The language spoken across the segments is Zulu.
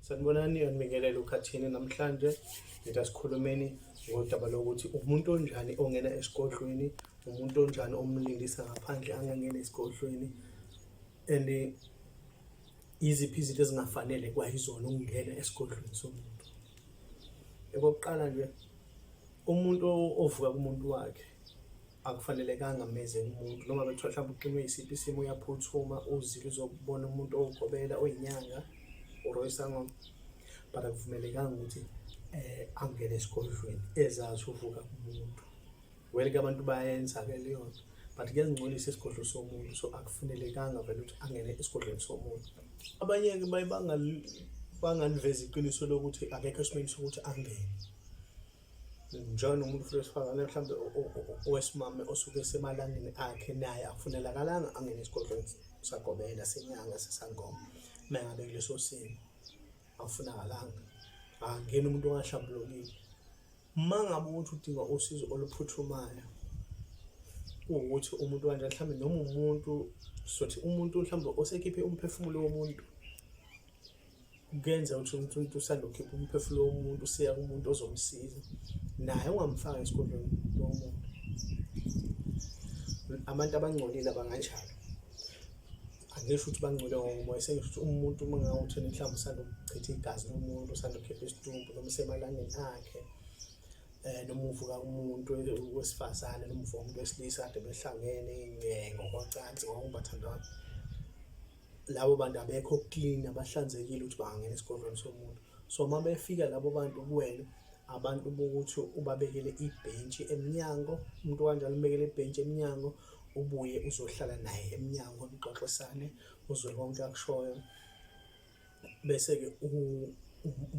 Sanibonani, uyanibingelela uKhathini namhlanje. Ngithi asikhulumeni ngodaba lokuthi umuntu onjani ongena esigodlweni, umuntu onjani omlindisa ngaphandle angangena esigodlweni and yiziphi izinto ezingafanele kwayizona ukungena esigodlweni somuntu. Okokuqala nje, umuntu ovuka kumuntu wakhe akufanelekanga meze kumuntu noma bekuthiwa mhlawumbe uxinwe yisiphi isimo uyaphuthuma uzile uzobona umuntu owugobela oyinyanga or oyisangoma but akuvumelekanga ukuthi angene esigodlweni ezazi uvuka kumuntu. Well ke abantu bayenza ke leyo nto but kuyazingcolisa isigodlo somuntu so akufunelekanga vele ukuthi angene esigodlweni somuntu. Abanye-ke baye bangalivezi iqiniso lokuthi akekho esimeni sokuthi angene. Njenganomuntu futhi wesifazane mhlawumbe owesimame osuke esemalangeni akhe naye akufunelakalanga angene esigodlweni sagobela senyanga sesangoma uma ngabe kuleso simo akufunakalanga akangeni umuntu ongahlambulukile. Uma ngabe ukuthi udinga usizo oluphuthumayo kuwukuthi umuntu kanjani mhlawumbe noma umuntu sothi umuntu mhlawumbe osekhiphe umphefumulo womuntu kuyenzeka ukuthi umuntu usanda kukhipha umphefumulo womuntu usiya kumuntu ozomsiza naye ungamfaki esigodlweni lowo muntu. Abantu abangcolile abanganjalo angisho ukuthi bangcole ngokomoya sengisho ukuthi umuntu uma ngabe uthena mhlawumbe usanda ukuchitha igazi lomuntu usanda ukukhipha isidumbu noma usemalangeni akhe noma uvuka umuntu wesifazane noma uvuka umuntu wesilisa kade behlangene ngokocansi ngokungabathandwana labo bantu abekho clean abahlanzekile ukuthi bangangena esigodlweni somuntu. So uma befika labo bantu kuwena abantu bokuthi ubabekele ibhentshi emnyango umuntu kanjalo umbekele ibhentshi emnyango ubuye uzohlala naye emnyango nixoxisane uzwe konke akushoyo bese-ke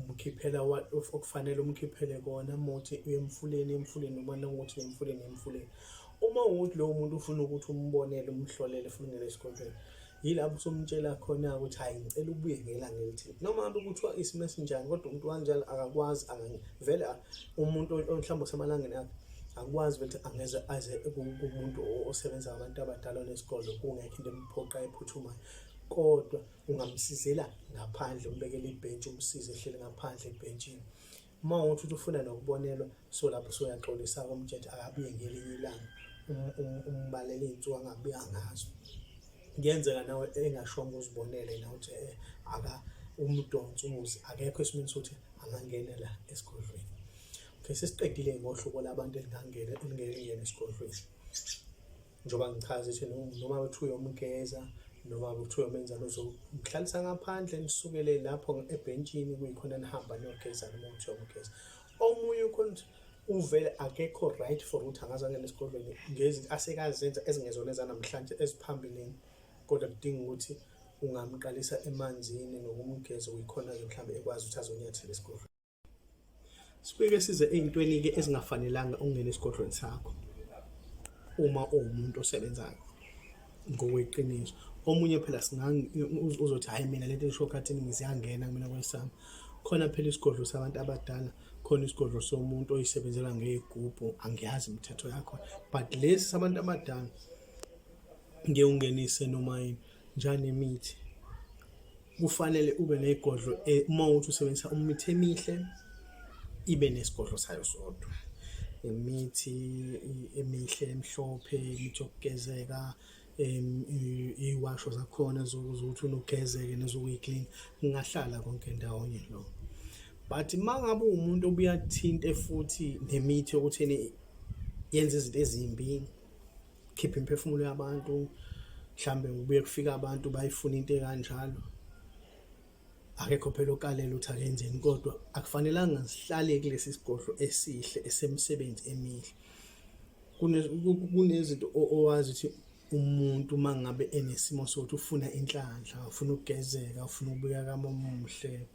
umkhiphela okufanele umkhiphele kona muthi uye emfuleni emfuleni noma nawukuthi emfuleni emfuleni. Uma ukuthi lowo muntu ufuna ukuthi umbonele umhlolele ufuna ukungena esigodlweni yilapho usumtshela khona ukuthi hhayi ngicela ubuye ngelanga elithile noma ngabe kuthiwa isimo esinjani kodwa umuntu kanjalo akakwazi vele umuntu mhlawumbe osemalangeni akhe akwazi ukuthi angeze aze kumuntu osebenza ngabantu abadala onesigodlo kungekho into emphoqa ephuthumayo kodwa ungamsizela ngaphandle umbekele ibhentshi umsize ehleli ngaphandle ebhentshini. Uma ukuthi uthi ufuna nokubonelwa so lapho usuyaxolisa kumtshela ukuthi akabuye ngelinye ilanga um, um, umbalele iy'nsuku angabuya ngazo. Kuyenzeka nawe engashongo uzibonele na ukuthi eh, aka umdonso umuzi akekho esimeni sokuthi angangena la esigodlweni. Okay, sesiqedile ngohlobo labantu elingangena elingeke lingene esigodlweni. Njengoba ngichaza ukuthi noma kuthiwa uyomgeza noma kuthiwa uyomenzani uzomhlalisa ngaphandle nisukele lapho ebhentshini kuyikhona nihamba niyogeza noma kuthiwa uyomgeza. Omunye ukhona ukuthi uvele akekho right for ukuthi angaze angene esigodlweni ngezinto asekazenza ezingezona ezanamhlanje eziphambilini kodwa kudinga ukuthi ungamqalisa emanzini nokumgeza kuyikhona-ke mhlawumbe ekwazi ukuthi azonyathela esigodlweni. Sibike size ey'ntweni-ke ezingafanelanga ukungena esigodlweni sakho uma uwumuntu osebenzayo ngokweqiniso. Omunye phela uzothi hhayi mina lento eshiwo khathini ngiziyangena kumina kwesami. Khona phela isigodlo sabantu abadala, khona isigodlo somuntu oyisebenzela ngey'gubhu, angiyazi imithetho yakhona but lesi sabantu abadala ngeke ungenise noma yini njanemithi. Kufanele ube negodlo e, uma uthi usebenzisa imithi emihle ibe nesigodlo sayo sodwa. Imithi emihle emhlophe, imithi yokugezeka, iy'washo zakhona zokuthi unogezeke nezokuyiklina kungahlala konke ndawonye lokho. But uma ngabe uwumuntu obuye athinte futhi nemithi yokuthini yenza izinto ezimbi khipha imiphefumulo yabantu mhlambe kubuye kufika abantu bayifuna into ekanjalo akekho phela okalela ukuthi akenzeni kodwa akufanelanga sihlale kulesi sigodlo esihle esemsebenzi emihle kunezinto owazi ukuthi umuntu uma ngabe enesimo sokuthi ufuna inhlanhla ufuna ukugezeka ufuna ukubukeka kamuhle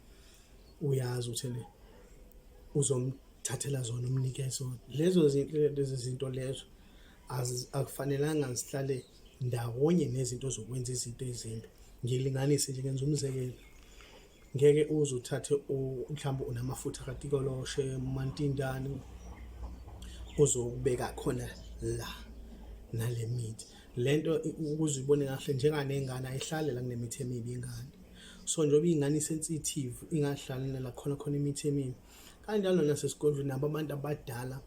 uyazi ukuthi ne uzomthathela zona umnike zona lezo zinto lezo zinto lezo akufanelanga zihlale ndawonye nezinto zokwenza izinto ezimbi. Ngilinganise nje ngenza umzekelo, ngeke uze uthathe mhlawumbe unamafutha katikoloshe umantindane uzokubeka khona la nale mithi. Le nto ukuze uyibone kahle njenganengane ayihlale la kunemithi emibi ingane. So njengoba iy'ngane i-sensitive ingahlali nala khona khona imithi emibi. Kanjalo nasesigodlweni nabo abantu abadala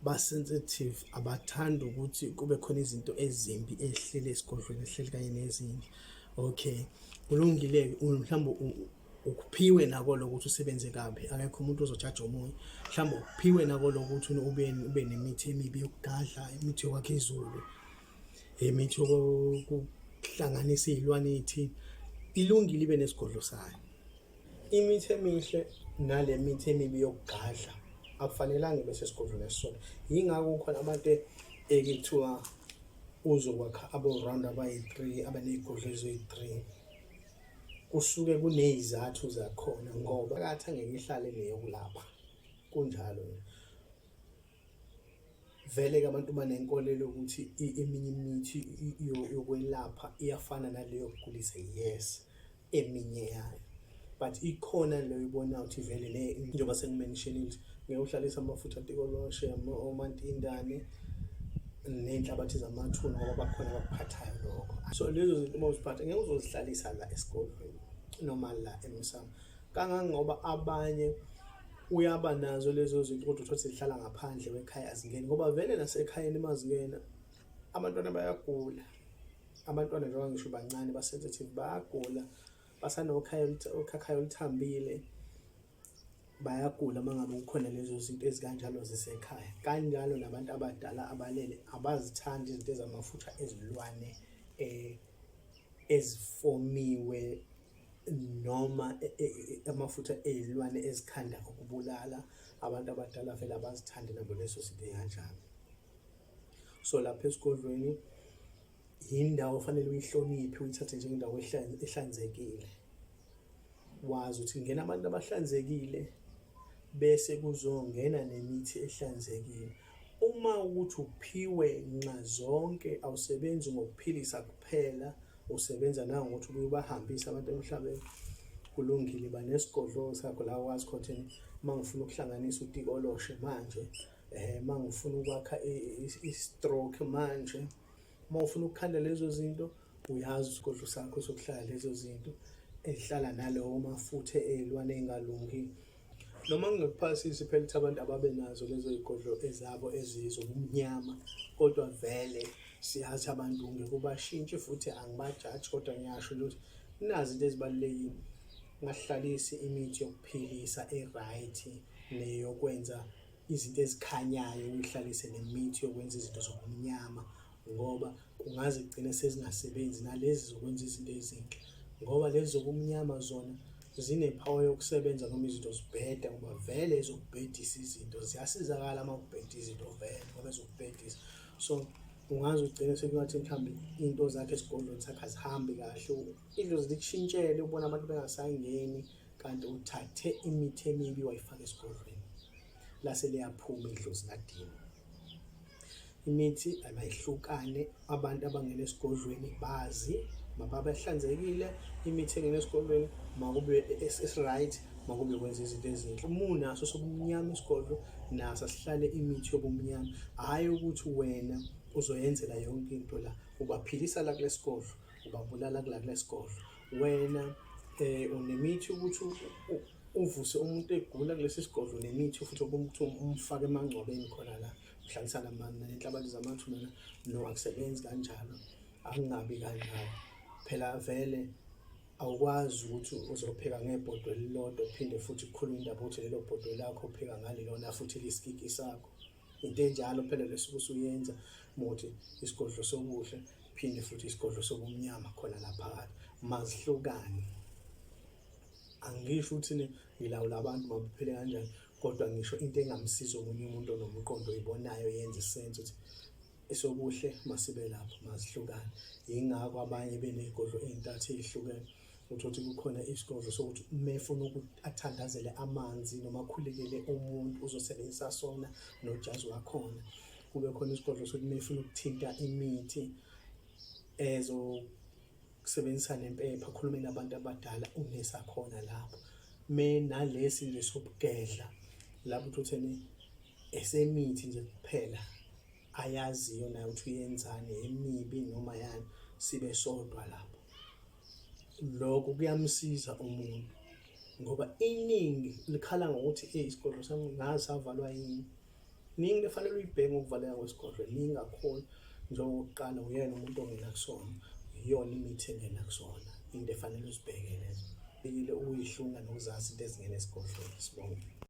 ba-sensitive abathandi ukuthi kube khona izinto ezimbi ezihleli esigodlweni ezihleli kanye nezinye. Okay, kulungile-ke mhlawumbe ukuphiwe nako lokho ukuthi usebenze kabi, akekho umuntu ozojaja omunye. Mhlawumbe ukuphiwe nako lokho ukuthi ube nemithi emibi yokugadla, imithi yokwakha izulu, imithi yokuhlanganisa iy'lwane ey'thile. Ilungile ibe nesigodlo sayo. Imithi emihle nale mithi emibi yokugadla akufanelanga ibe sesigodlweni esisodwa. Yingakho kukhona abantu ekuthiwa uzokwakha abo-round abayi-three abaney'godlo eziyi-three. Kusuke kuney'zathu zakhona ngoba phakathi angeke ihlale neyokulapha kunjalo nje. Vele-ke abantu banenkolelo yokuthi eminye imithi yokwelapha iyafana nale yokugulisa, yes, eminye yayo but ikhona le oyibonayo ukuthi vele le njengoba sengimentionile ukuthi ngeke uhlalise amafutha atikoloshe omantindane ney'nhlabathi zamathuna ngoba bakhona abakuphathayo lokho. So lezo zinto uma uziphatha ngeke uzozihlalisa la esigodlweni noma la emsamo kangangoba abanye uyaba nazo lezo zinto kodwa uthole zihlala ngaphandle kwekhaya azingeni ngoba vele nasekhayeni uma zingena abantwana bayagula abantwana njengoba ngisho bancane ba-sensitive bayagula basanokhaya ukhakhayi oluthambile bayagula uma ngabe kukhona lezo zinto ezikanjalo zisekhaya kanjalo nabantu abadala abalele abazithandi izinto ezamafutha ezilwane eh ezifomiwe noma e, e, e, amafutha ey'lwane ezikhanda ukubulala abantu abadala vele abazithandi nabo leso zinto ey'kanjalo. So lapha esigodlweni yindawo ofanele uyihloniphe uyithathe njengendawo ehlanzekile, wazi ukuthi kungena abantu abahlanzekile bese kuzongena nemithi ehlanzekile. Uma ukuthi uphiwe nxazonke awusebenzi ngokuphilisa kuphela usebenza nangokuthi ubuye ubahambise abantu emhlabeni kulungile banesigodlo sakho la wazi khona uma ngifuna ukuhlanganisa utikoloshe manje eh uma ngifuna ukwakha i-stroke manje uma ufuna ukukhanda lezo zinto uyazi isigodlo sakho sokuhlala lezo zinto ezihlala nalowo mafutha ey'lwane ey'ngalungile Noma ngingekuphasisi phela ukuthi abantu ababe nazo lezo y'godlo ezabo ezizobumnyama kodwa vele siyazi abantu ngeke ubashintshe futhi angibajaji kodwa ngiyasho nje ukuthi nazi into ezibalulekile ngahlalisi imithi yokuphilisa e-right neyokwenza izinto ezikhanyayo uyihlalise nemithi yokwenza izinto zobumnyama ngoba kungaze kugcine sezingasebenzi nalezi zokwenza izinto ezinhle ngoba lezi zobumnyama zona zinepower yokusebenza noma izinto zibheda ngoba vele ezokubhedisa izinto ziyasizakala uma kubheda izinto vele ngoba ezokubhedisa. So ungaze ugcine sekungathi mhlawumbe iy'nto zakhe esigodlweni sakhe azihambi kahle, idlozi likushintshele ubone abantu bengasangeni kanti uthathe imithi emibi wayifaka esigodlweni lase liyaphuma idlozi ladinwa. Imithi abayihlukane abantu abangena esigodlweni bazi mababe ehlanzekile imithi engena esigodlweni makube esi-right makube kwenza izinto ezinhle. Uma unaso sobumnyama isigodlo naso asihlale imithi yobumnyama, hhayi ukuthi wena uzoyenzela yonke into la ubaphilisa la kulesigodlo ubabulala kula kulesigodlo wena unemithi ukuthi uvuse umuntu egula kulesi sigodlo nemithi futhi ukuthi umfake emangcwabeni khona la uhlalisana nenhlabathi zamathuna no akusebenzi kanjalo akungabi kanjalo phela vele awukwazi ukuthi uzopheka ngebhodwe elilodwa uphinde futhi kukhulunywe indaba ukuthi lelo bhodwe lakho upheka ngalelona futhi lisikiki sakho into enjalo phela lesuke usuyenza muthi isigodlo sokuhle phinde futhi isigodlo sobumnyama khona la phakathi mazihlukane angisho ukuthi ngilawula abantu mabaphile kanjani kodwa ngisho into engamsiza omunye umuntu onomqondo oyibonayo yenza isense ukuthi esokuhle masibe lapho mazihlukane yingakho abanye beney'godlo ey'ntathu ey'hlukene uthole ukuthi kukhona isigodlo sokuthi uma efuna ukuthi athandazele amanzi noma akhulekele umuntu uzosebenzisa sona nojazi wakhona kube khona isigodlo sokuthi uma efuna ukuthinta imithi ezo kusebenzisa nempepha akhulume nabantu abadala unesakhona lapho me nalesi nje sobugedla lapho uthi esemithi nje kuphela ayaziyo naye ukuthi uyenzani emibi noma yani sibe sodwa lapho. Lokho kuyamsiza umuntu ngoba iningi likhala ngokuthi eyi isigodlo sami ngazi savalwa yini. Ningi into efanele uyibheke ngokuvaleka kwesigodlo, ningi kakhulu. Njengokuqala uyena umuntu ongena kusona, iyona imithi engena kusona, into efanele uzibheke lezo. Kubalulekile ukuyihlunga nokuzazi into ezingena esigodlweni. Sibonge.